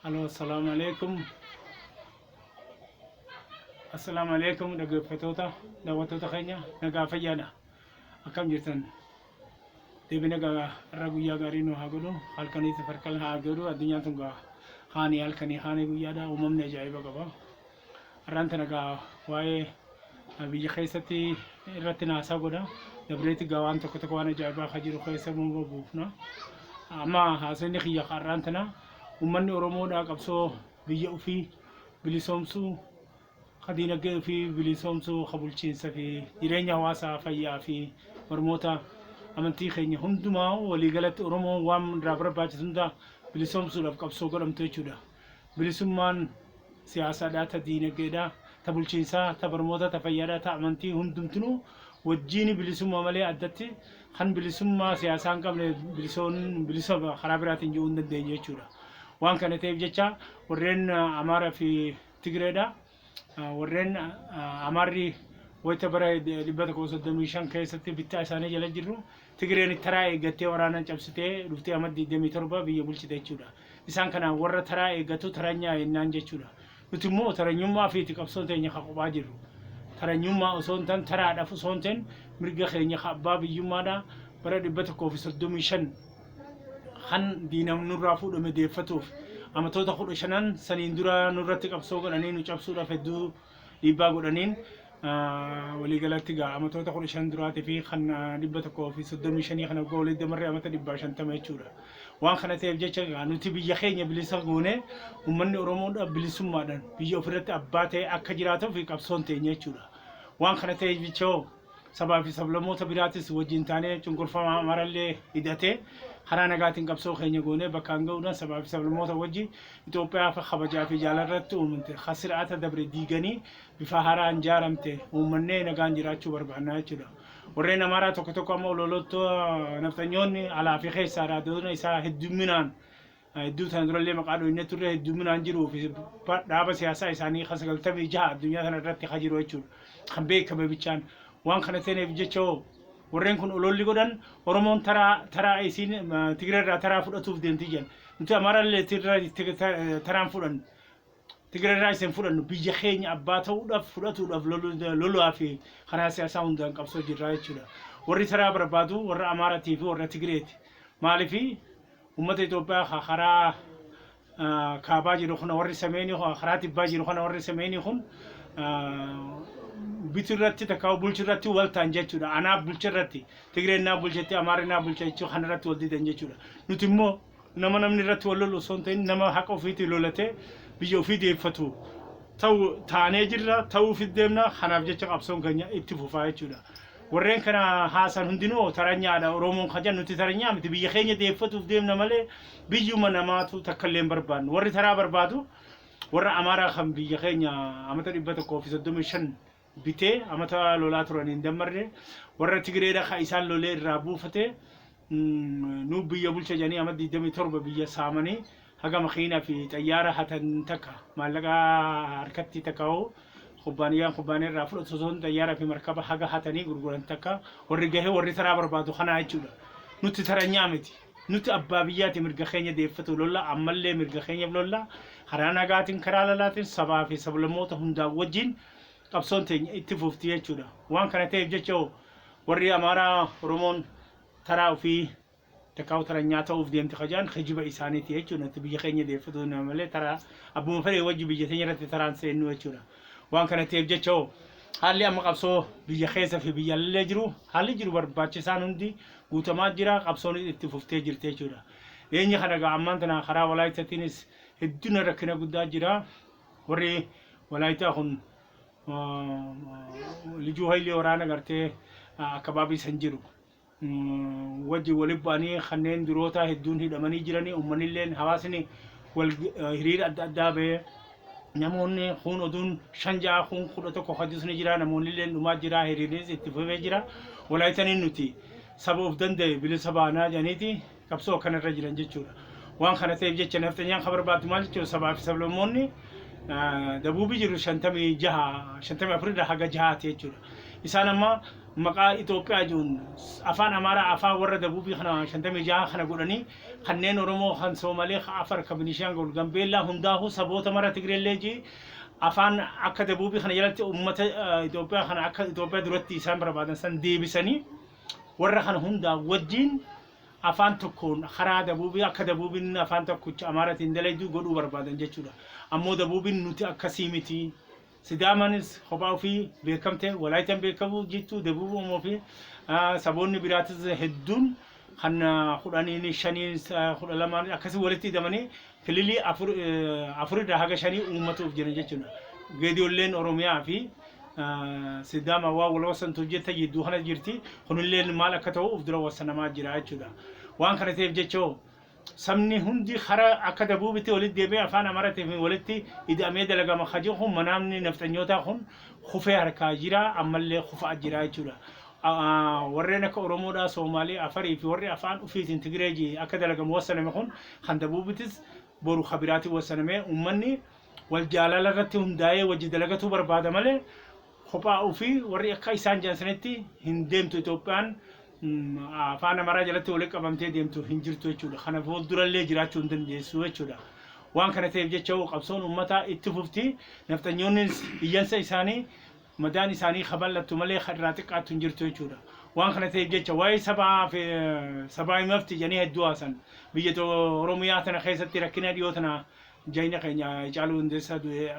Halo, assalamu alaikum. Assalaamu alaikum dhaggeeffattoota daawwattoota keenya nagaa fayyaadha. Akkam jirtan? Deebii nagaa irra guyyaa gaarii nu haa godhu. Halkaniis farkan haa godhu. Addunyaan tun gaa haanii halkanii haanii guyyaadha. Uumamni ajaa'iba qaba. Har'aan tana gaa waa'ee biyya keessatti irratti naasaa godha. Dabreeti gaa waan tokko tokko waan ajaa'ibaa ka jiru keessa immoo buufna. Amma haasofni kiyya har'aan tana uummanni Oromoodhaa qabsoo biyya ofii bilisoomsuu, ka diinagdee ofii bilisoomsuu, ka bulchiinsa fi jireenya hawaasaa, fayyaa fi barmoota amantii keenya hundumaa waliigalatti Oromoo waan irraa barbaachisu hunda bilisoomsuudhaaf qabsoo godhamtu jechuudha. Bilisummaan siyaasaadhaa, ta diinagdeedhaa, ta bulchiinsaa, ta barmoota, ta fayyaadhaa, ta amantii hundumtinuu wajjiin bilisummaa malee addatti kan bilisummaa siyaasaa hin qabne bilisoon bilisa karaa biraatiin ji'uu hin dandeenye jechuudha. Waan kana ta'eef jecha warreen Amaaraa fi Tigireedha. Warreen Amaarri wayita bara 135 keessatti bittaa isaanii jala jirru Tigireen taraa eeggattee waraana cabsitee dhuftee amma 27 biyya bulchite jechuudha. Isaan kana warra taraa eeggatu taranyaa jennaan jechuudha. Nuti immoo taranyummaa fiiti qabsoon teenya ka kophaa jirru. Taranyummaa osoo hin taane taraadhaaf osoo hin ta'in mirga keenya ka abbaa biyyummaadha bara 135 kan diina nurraa fuudhame deeffatuuf amatoota 15 saniin dura nurratti qabsoo godhanii nu cabsuudhaaf hedduu dhiibbaa godhaniin waliigalatti gaa amatoota 15 duraatii fi kan 135 kana waggaa walitti damarree amata 150 jechuudha. Waan kana ta'eef jecha gaa nuti biyya keenya bilisa goonee uummanni Oromoodha bilisummaadhaan biyya ofirratti abbaa ta'e akka jiraatuuf qabsoon teenya jechuudha. Waan kana ta'eef jecha sabaa fi sablammoota biraatis wajjin taanee cunqurfamaa Amaarallee hidhatee karaa nagaatiin qabsoo keenya goonee bakkaan ga'uudhaan sabaa fi sablammoota wajjin Itoophiyaa fi kabajaa fi jaalarratti uumamte kan sir'aata dabre diiganii bifa haaraan ijaaramte uummannee nagaan jiraachuu barbaannaa jechuudha. Warreen Amaaraa tokko tokko amma ololotto nafxanyoonni alaa fi keessaa raadiyoona isaa hedduminaan hedduu tana durallee maqaa dhoyne turre hedduminaan jiruu fi dhaaba siyaasaa isaanii kan 96 addunyaa kana irratti kan jiru jechuudha. Kan beekame bichaan waan kana ta'eef jecha hoo warreen kun ololli godhan Oromoon taraa taraa isiin Tigree irraa taraa fudhatuuf deemti jedhan. Nuti Amaarallee taraan fudhannu. Tigree irraa isin fudhannu biyya keenya abbaa ta'uudhaaf fudhatuudhaaf lolaa fi karaa siyaasaa hundaan qabsoo jirra jechuudha. Warri taraa barbaadu warra Amaaratii fi warra Tigreeti. Maaliif uummata Itoophiyaa karaa kaabaa jiru kana warri sameenii karaa tibbaa jiru kana warri sameenii kun bitu irratti takka bulchu irratti wal ta'an jechuudha. Anaaf bulcha irratti Tigreen naaf bulchetti Amaarri naaf bulcha jechuu kana irratti wal didan jechuudha. Nuti immoo nama namni irratti wal lolu osoo hin ta'in nama haqa ofiitii lolatee biyya ofii deeffatu ta'u taanee jirra ta'uuf deemna kanaaf jecha qabsoon keenya itti fufaa jechuudha. Warreen kana haasan hundinuu taranyaadha Oromoon kan jennu nuti taranyaa miti biyya keenya deeffatuuf deemna malee biyyuma namaatu takka illee hin barbaannu. Warri taraa barbaadu warra Amaaraa kan biyya keenya amata 135 bitee amata lolaa turan hin dammarre warra Tigireedha kan isaan lolee irraa buufate nu biyya bulcha jedhanii amata 27 biyya saamanii haga makiinaa fi xayyaara hatan takka maallaqa harkatti takka hoo kubbaaniyyaan kubbaaniyaa irraa fudhatu osoo hin xayyaara fi markaba haga hatanii gurguran takka warri gahee warri taraa barbaadu kanaa jechuudha. Nuti taranyaa miti. Nuti abbaa biyyaati mirga keenya deeffatu lolla ammallee mirga keenyaaf lolla karaa nagaatiin karaa lalaatiin sabaa fi sablammoota hundaa wajjin qabsoon teenya itti fufti jechuudha. Waan kana ta'eef jecha warri Amaaraa Oromoon taraa ofii takkaa'u taranyaa ta'uuf deemti kajaan kijiba isaaniiti jechuudha. Nuti biyya keenya deeffatu malee taraa abbuma fedhe wajji biyya teenya irratti taraan seennu jechuudha. Waan kana ta'eef jecha haalli amma qabsoo biyya keessa fi biyya alallee jiru haalli jiru barbaachisaan hundi guutamaa jira qabsoon itti fuftee jirti jechuudha. Dhiyeenya kana egaa ammaan tana karaa Walaayitatiinis hedduun rakkina guddaa jira. Warri Walaayitaa kun Lijuu Hayilee waraana gartee akkabaabii san jiru. Wajjin walitti bu'anii kanneen duroota hedduun hidhamanii jiranii uummanni hawaasni wal hiriira adda addaa bahee namoonni kun oduun 5 6 kun 11 hajjus ni jira namoonni illee dhumaa jira hiriirnis itti fufee jira. Walaayitaniin nuti saba of danda'e bilisa baanaa jedhaniiti qabsoo akkanarra jiran jechuudha. Waan kana ta'eef jecha nafxanyaan kan barbaaddu maal jechuudha sabaa fi sablammoonni dabuubi jiru 56 54 irraa haga 6ti jechuudha. Isaan amma maqaa Itoophiyaa jiruun afaan Amaaraa afaan warra Dabuubii kana 56 kana godhanii kanneen Oromoo, kan Soomalee, kan Afar, kan Binishaangul, Gambeellaa hundaa'uu saboota mara Tigreellee ji afaan akka Dabuubii kana jalatti uummata Itoophiyaa kana akka Itoophiyaa duratti isaan barbaadan san deebisanii warra kana hundaa wajjin afaan tokkoon karaa Dabuubii akka Dabuubiin afaan tokkicha Amaaratiin dalagdu godhuu barbaadan jechuudha. Ammoo Dabuubiin nuti akkasii miti. Sidaamaanis kophaa ofii beekamte, Walaayitaan beekamu jirtu, Dabuub Oomoo fi saboonni biraatis hedduun kan 10n, 5n, 12n akkasii walitti hidhamanii kililii afurirraa haga shanii uummatuuf jiran jechuudha. Geediyoolleen Oromiyaa fi Sidaama waa wal wasantuuf jetta jidduu kana jirti. Kunillee maal akka ta'u of dura wasanamaa jira jechuudha. Waan kana ta'eef jecha sabni hundi karaa akka Dabuubitti walitti deebi'ee afaan Amaaratiin walitti ida'amee dalagama ka jiru kun manaamni nafxanyootaa kun kufee harkaa jira, ammallee kufaa jira jechuudha. Warreen akka Oromoodhaa, Soomaalee, Afarii fi warri afaan ofiitiin Tigireejii akka dalagamu wasaname kun kan Dabuubitis boru kabiraatiin wasanamee uummanni wal jaalala irratti hundaa'ee wajji dalagatuu barbaada malee kophaa ofii warri akka isaan jedhan sanitti hin deemtu. Itoophiyaan afaan Amaaraa jalatti walitti qabamtee deemtu hin jirtu jechuudha. Kana fuuldurallee jiraachuu hin dandeessu jechuudha. Waan kana ta'eef jecha qabsoon uummataa itti fufti. Nafxanyoonnis iyyansa isaanii madaan isaanii kabal'attu malee kan irraa xiqqaattu hin jirtu jechuudha. Waan kana ta'eef jecha waa'ee sabaa fi sabaa himafti jedhanii hedduu haasan. Biyya Oromiyaa tana keessatti rakkina dhiyoo tana jayina keenya Haacaaluu Hundeessaa du'ee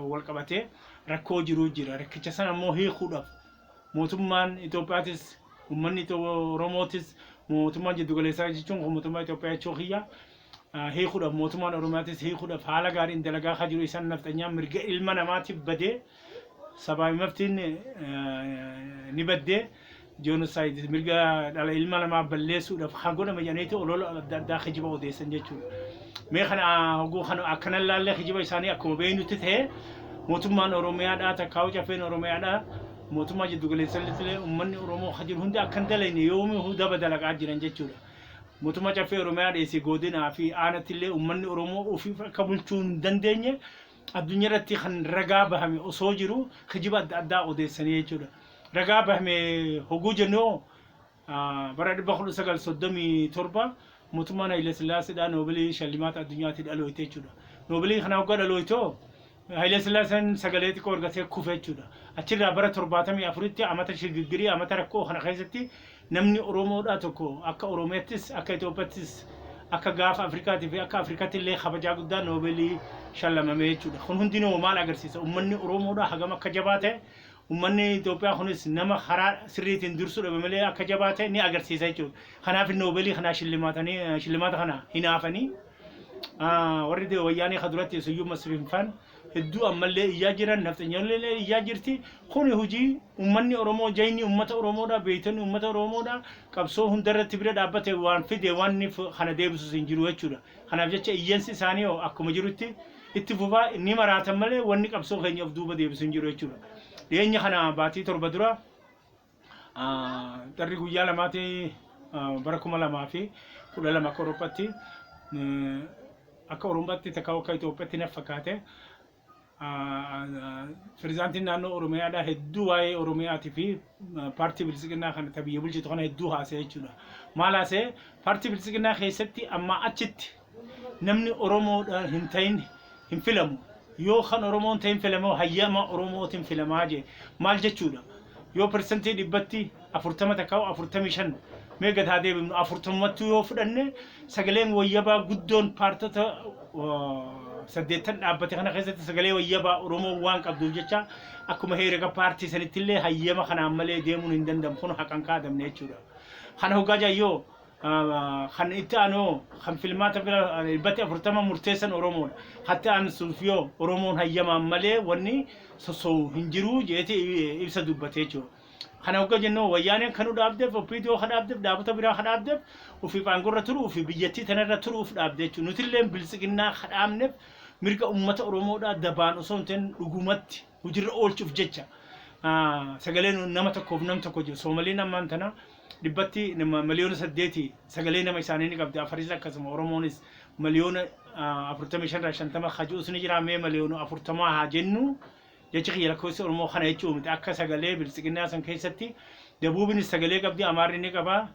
wal qabatee rakkoo jiruu jira. Rakkicha sana immoo hiikuudhaaf mootummaan Itoophiyaatis, uummanni Oromootis, mootummaan jiddugaleessaa jechuun kun mootummaa Itoophiyaa jechuu kiyya, hiikuudhaaf mootummaan Oromiyaatis hiikuudhaaf haala gaariin dalagaa kan jiru. Isaan nafxanyaan mirga ilma namaatiif badee sabaa himaftiin ni baddee genocide mirga dhala ilma namaa balleessuudhaaf kan godhame jedhaniiti olola adda addaa kijiba odeessan jechuudha. Mee kana hoguu kana akkanan laallee kijiba isaanii akkuma beeknutti ta'e mootummaan Oromiyaadhaa takkaa'u caffeen Oromiyaadhaa mootummaa jiddugaleessallee uummanni Oromoo kan jiru hundi akkan dalagne yoomuu daba dalagaa jiran jechuudha. Mootummaa caffee Oromiyaa dheessee godinaa fi aanatti illee uummanni Oromoo ofiif akka bulchuu hin dandeenye addunyaa irratti kan ragaa bahame osoo jiru kijiba adda addaa odeessanii jechuudha. Ragaa bahame hoguu jennu bara 1937 mootummaan Haile Sillaaseedhaan Noobilii shallimaata addunyaatti dhalooyte jechuudha. Noobilii kana hoggaa dhalooytoo Haile Sillaaseen sagalee xiqqoo argatee kufe jechuudha. Achirraa bara 74tti amata shigiggirii amata rakkoo kana keessatti namni Oromoodhaa tokko akka Oromiyaattis, akka Itoophiyaattis, akka gaafa Afrikaatii fi akka Afrikaatti illee kabajaa guddaa Noobeelii shallamame jechuudha. Kun hundinuu maal agarsiisa? Uummanni Oromoodhaa hagam akka jabaa ta'e, uummanni Itoophiyaa kunis nama karaa sirriitiin dursuu dhabe malee akka jabaa ta'e ni agarsiisa jechuudha. Kanaaf Noobeelii kanaa shillimaatanii shillimaata kana hinaafanii warri wayyaanee ka duratti Suyyuu Masfinfaan hedduu ammallee iyyaa jiran, nafxanyoollee iyyaa jirti. Kuni hojii uummanni Oromoo, jayni uummata Oromoodha, beektonni uummata Oromoodha. Qabsoo hundarratti bira dhaabbate waan fide waan kana deebisus hin jiru jechuudha. Kanaaf jecha iyyansi isaanii akkuma jirutti itti fufaa, ni maraatan malee wanni qabsoo keenya of duuba deebisu hin jiru jechuudha. Dhiyeenya kana baatii 7 dura xarri guyyaa 2ti bara 2012 akka Awurooppaatti, akka Oromoatti takka akka Itoophiyaatti na fakkaate, pirezidaantiin naannoo Oromiyaadhaa hedduu waa'ee Oromiyaatii fi paartii Biltsiginnaa kana ta biyya bulchitu kana hedduu haasa'e jechuudha. Maal haasa'e? Paartii Biltsiginnaa keessatti amma achitti namni Oromoodha hin ta'in hin filamu. Yoo kan Oromoon ta'in filamu hayyama Oromootiin filamaa jee. Maal jechuudha? Yoo 40% takka 45 mee gad haa deebifnu, 40mmattuu yoo fudhanne, sagaleen wayyabaa guddoon paartota 80 dhaabbate kana keessatti sagalee wayyabaa Oromoo waan qabduuf jecha akkuma herega paartii sanitti illee hayyama kanaan malee deemuun hin danda'amu, kun haqan kaadamne jechuudha. Kana hoggaa jaayyoo kan itti aanu kan filmaata bira 40% murteessan Oromoodha. Hatti aansuuf yoo Oromoon hayyamaan malee wanni sosso'u hin jiru jeeti ibsa dubbate jechuudha. Kana hoggaa jennu wayyaaneen kan nu dhaabdeef, OPDO ka dhaabdeef, dhaabota biraa ka dhaabdeef ofiif aangorra turuu fi biyyattii tanarra turuuf dhaabde jechuudha. Nutillee Biltsiginnaa ka dhaabneef mirga uummata Oromoodhaa dabaan osoo hin ta'in dhugumatti hojiirra oolchuuf jecha. Sagaleen nama tokkoof nam tokko jiru. Soomaliin ammaan tana 8 miliyoona sagalee nama isaanii ni qabdi. Afaris akkasuma, Oromoonis 45 miliyoona irraa 50 kajuus ni jira. Mee 40 miliyoona haa jennu. Jechi kiyya lakkoofsi Oromoo kana jechuu miti. Akka sagalee biltsiginnaa san keessatti Dabuubinis sagalee qabdi, Amaarri ni qaba.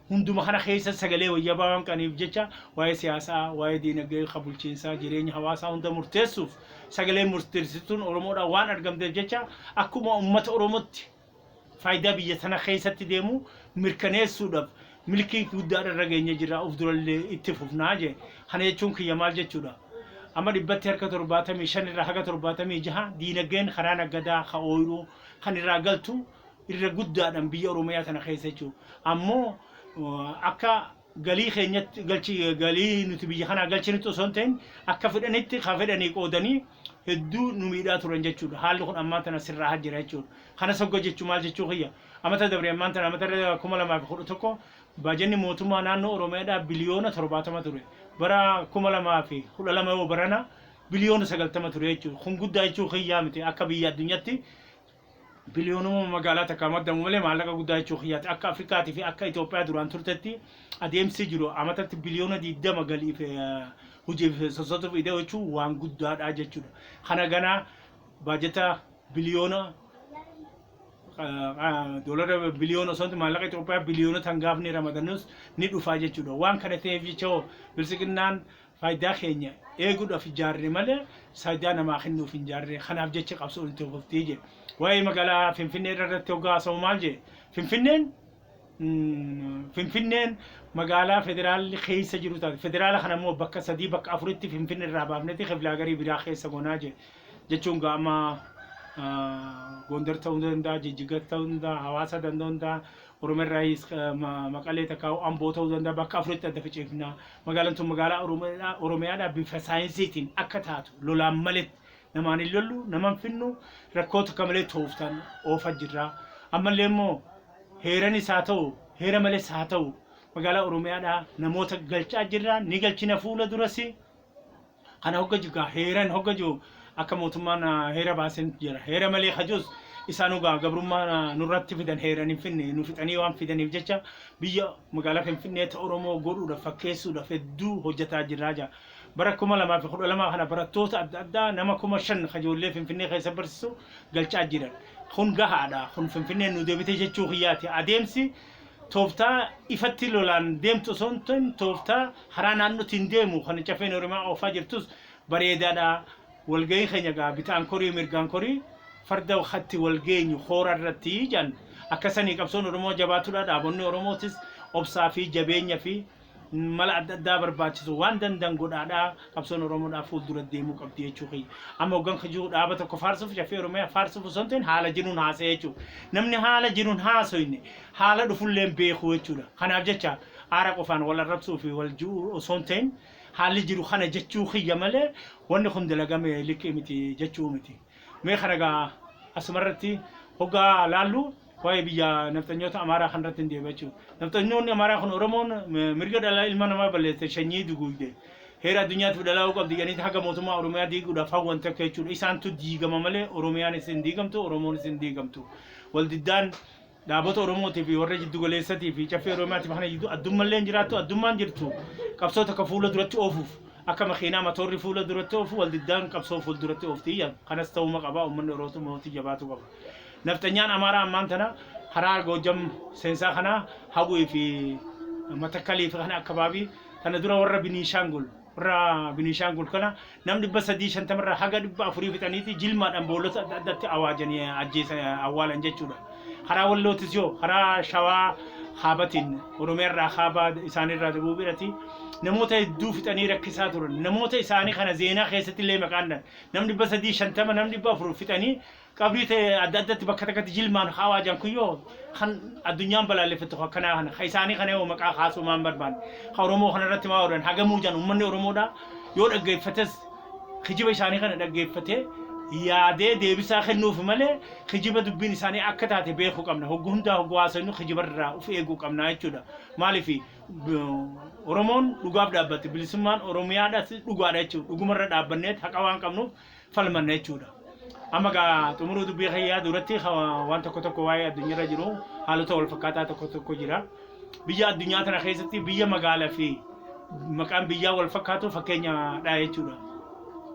Hunduma kana keessa sagalee wayyabaa waan qabaniif jecha waa'ee siyaasaa, waa'ee diinagdee, ka bulchiinsaa, jireenya hawaasaa hunda murteessuuf sagalee murteessituun Oromoodhaan waan argamteef jecha akkuma uummata Oromootti faayidaa biyya sana keessatti deemu mirkaneessuudhaaf milkii guddaa irra geenye jira, of durallee itti fufnaa jee. Kana jechuun kiyya maal jechuudha? Amma dhibbatti harka 75 irraa haga 76 diinagdeen karaa naggadaa ka ooyiruu kan irraa galtu irra guddaadhaan biyya Oromiyaa tana keessa jechuudha. Ammoo akka galii keenyatti galchi galii nuti biyya kanaa galchinutti osoo hin ta'in akka fedhanitti ka fedhanii qoodanii hedduu nu miidhaa turan jechuudha. Haalli kun ammaan tana sirraa jira jechuudha. Kana sogga jechuu maal jechuu kiyya? Amata dabre ammaan tana amata 2011 baajanni mootummaa naannoo Oromiyaadhaa biliyoona 70 ture. Bara 2012 yoo barana biliyoona 90 ture jechuudha. Kun guddaa jechuu kiyyaa miti, akka biyya addunyaatti biliyoonuma magaalaa takka maddamu malee maallaqa guddaa jechuu kiyyaati. Akka Afrikaatii fi akka Itoophiyaa duraan turtetti adeemsi jiru amatatti biliyoona 20 galiif hojiif sossotuuf ida'u jechuun waan guddaadha jechuudha. Kana ganaa baajata biliyoona doolara biliyoona osoo maallaqa Itoophiyaa biliyoona tan gaafni ramadannus ni dhufaa jechuudha. Waan kana ta'eef jecha biltsiginnaan faayidaa keenya eeguudhaaf ijaarre malee faayidaa namaa kennuuf hin ijaarre. Kanaaf jecha qabsoo itti fuftii je. Waa'ee magaalaa Finfinnee irratti hoggaa haasa'u maal jee? Finfinneen magaalaa federaalli keessa jiru taate. Federaala kana immoo bakka sadii bakka afuritti Finfinnee irraa baafneeti kiflaagarii biraa keessa goonaa jee. Jechuun gaama Gondar ta'uu danda'a, Jijjiga ta'uu danda'a, Hawaasa ta'uu danda'a, Oromiyaa irraayis Maqalee takka Amboo ta'uu danda'a, bakka afuritti adda faceefna. Magaalaan tun magaalaa Oromiyaadhaa bifa saayinsiitiin akka taatu lolaan maletti namaan hin lollu, nama hin finnu, rakkoo takka malee tooftaan oofa jirra. Ammallee immoo heeranis haa ta'u, heera malees haa ta'u, magaalaa Oromiyaadhaa namoota galchaa jirra, ni galchina fuula durasi. Kana hogga jiru heeran hogga jiru akka mootummaan heera baaseen jira. Heera malee hajus isaan dhugaa gabrummaa nurratti fidan, heeran hin finne, nu fixanii waan fidaniif jecha biyya magaalaa Finfinnee ta Oromoo godhuudhaaf fakkeessuudhaaf hedduu hojjetaa jirraa jira. Bara 2012 kana barattoota adda addaa nama 5000 kajoollee Finfinnee keessa barsiisu galchaa jiran. Kun gahaadha. Kun Finfinnee nu deebite jechuu kiyyaati. Adeemsi tooftaa ifatti lolaan deemtu osoo hin ta'in tooftaa karaa naannootiin deemu kan Caffeen Oromiyaa oofaa jirtus bareedaadha. Walga'iin keenya gaa bitaan korii mirgaan korii farda hatti wal geenyu koora irratti jedhan. Akkasanii qabsoon Oromoo jabaatudha. Dhaabonni Oromootis obsaa fi jabeenya fi mala adda addaa barbaachisu waan danda'an godhaadha. Qabsoon Oromoodhaaf fuuldura deemuu qabdi jechuu kiyya. Amma hoggan kajuu dhaaba tokko faarsuuf, Caffee Oromiyaa faarsuuf osoo hin ta'in haala jiruun haasa'e jechuudha. Namni haala jiruun haasoyne haala dhufullee hin beeku jechuudha. Kanaaf jecha aara qofaan wal arrabsuu fi wal ji'uu osoo hin ta'in haalli jiru kana jechuu kiyya malee wanni kun dalagame likkii miti jechuu miti. Mee kana gaa asumarratti hoggaa laallu waa'ee biyya nafxanyoota Amaaraa kanarratti hin deebi'a jechuudha. Nafxanyoonni Amaaraa kun Oromoon mirga dhala ilma namaa balleesse, sanyii duguugde, heera addunyaatiif dhalaa'uu qabdi jedhanii haga mootummaa Oromiyaa diiguudhaaf hawwan takka jechuudha. Isaantu diigama malee Oromiyaanis hin diigamtu, Oromoonis hin diigamtu. Waldiddaan dhaabota Oromootii fi warra jiddu galeessatii fi Caffee Oromiyaatiif kana jidduu addummallee hin jiraattu, addummaan jirtu qabsoo takka fuula duratti oofuuf akka makiinaa matoorri fuula duratti oofu waldiddaan qabsoo fuula duratti oofti. Kanas ta'uuma qaba, uummanni Oromootii jabaatu qaba. Nafxanyaan Amaaraa ammaan tana karaa Goojam seensaa kana Hawwii fi Matakkalii fi kana akkabaabii tana dura warra Biniishaangul kana nam 350 irraa haga 400 fixaniiti jilmaadhaan boolota adda addaatti awaajanii ajjeesan awwaalan jechuudha. Karaa Wallootis yoo karaa Shawaa kaabatiin Oromiyaa irraa kaabaa isaaniirraa dabuu birati namoota hedduu fixanii rakkisaa turan. Namoota isaanii kana zeenaa keessatti illee maqaan dhan. Nam 350, nam 400 fixanii qabrii ta'e adda addatti bakka takkatti jilmaan hawaajan kun yoo kan addunyaan balaaleffattu akkanaa kana ka isaanii kana yoo maqaa kaasuu maan barbaanne, ka Oromoo kana irratti maa godhan hagamuu jan? Uummanni Oromoodha yoo dhaggeeffates kijiba isaanii kana dhaggeeffatee yaadee deebisaa kennuuf malee kijiba dubbiin isaanii akka taate beekuu qabna. Hoggu hundaa hoggu haasofnu kijibarraa uf eeguu qabna jechuudha. Maaliif? Oromoon dhugaaf dhaabbatti, bilisummaan Oromiyaadhas dhugaadha jechuudha. Dhugumarra dhaabbanneet haqa waan qabnuuf falmanna jechuudha. Amma gaa xumuruu dubbii kiyyaa duratti waan tokko tokko waa'ee addunyaarra jiru haalota wal fakkaataa tokko tokko jira. Biyya addunyaa tana keessatti biyya magaalaa fi maqaan biyyaa wal fakkaatu fakkeenyadha jechuudha.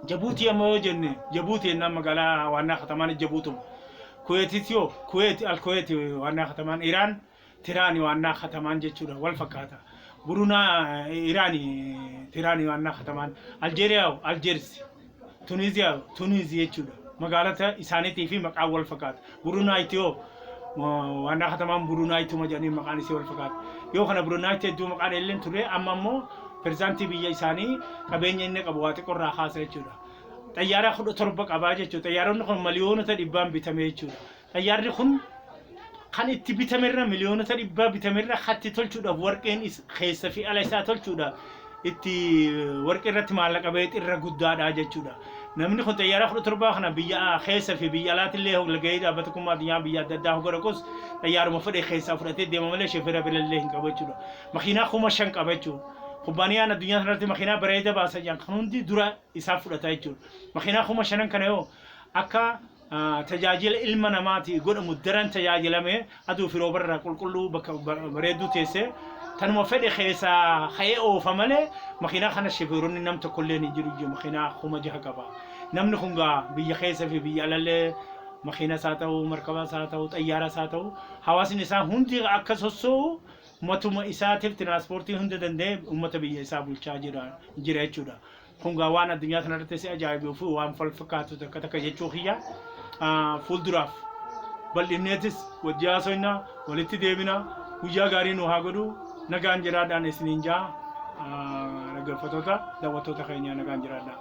Jabuutii amma yoo jenne Jabuutii jennaan magaalaa waannaa katamaan Jabuutuma. Kuweetis yoo Kuweeti al Kuweeti waannaa katamaan Iraan Tiraani waannaa katamaan jechuudha wal fakkaata. Burunaa Iraani Tiraani waannaa katamaan Aljeeriyaa Aljeersi Tuniiziyaa Tuniizii jechuudha. Magaalota isaaniitii fi maqaan wal fakkaata. Burunaayitti yoo waannaa katamaan Burunaayituma jedhanii maqaan isii wal fakkaata. Yoo kana Burunaayitti hedduu maqaan illee ture amma immoo pirezidaantii biyya isaanii qabeenya inni qabu waa xiqqoo irraa kaasa jechuudha. Xayyaara 17 qabaa jechuudha. Xayyaaronni kun miliyoonota dhibbaan bitame jechuudha. Xayyaarri kun kan itti bitamerra miliyoonota dhibbaa bitamerra hatti tolchuudhaaf warqeen keessa fi ala isaa tolchuudhaaf itti warqee irratti maallaqa ba'ee irra guddaadha jechuudha. Namni kun xayyaara 17 kana biyya keessa fi biyya alaatillee hoggahee dhaabbata kummaa addunyaa biyya adda addaa hogga dhaqus xayyaaruma fedhe keessaa fudhatee deema malee shofeera birallee hin qabu jechuudha. Makiinaa 5000 qaba jechuudha. Kubbaaniyaan addunyaa kanarratti makiinaa bareeda baasan jedhan kan hundi dura isaa fudhata jechuudha. Makiinaa 5000 kana yoo akka tajaajila ilma namaati godhamu daran tajaajilame aduu fi roobarraa qulqulluu bakka bareedduu teessee tanuma fedhe keessaa ka'ee oofa malee makiinaa kana shofeeronni nam tokkollee hin jiru jiru makiinaa 6000 qaba. Namni kun gaa biyya keessa fi biyya alallee makiinas haa ta'u markabas haa ta'u xayyaaras haa ta'u hawaasni isaa hundi akka sossoo'u matuma isaatiif tiraanspoortii hunda danda'ee uummata biyya isaa bulchaa jira jira jechuudha. Kun gaa waan addunyaa kanarratti si ajaa'ibuu fi waan fal fakkaatu takka takka jechuu kiyya fuulduraaf bal'inneetis wajji haasofna walitti deebina guyyaa gaarii nu haa godhu nagaan jiraadhaan isiniin jaa dhaggeeffattoota daawwattoota keenya nagaan jiraadhaa.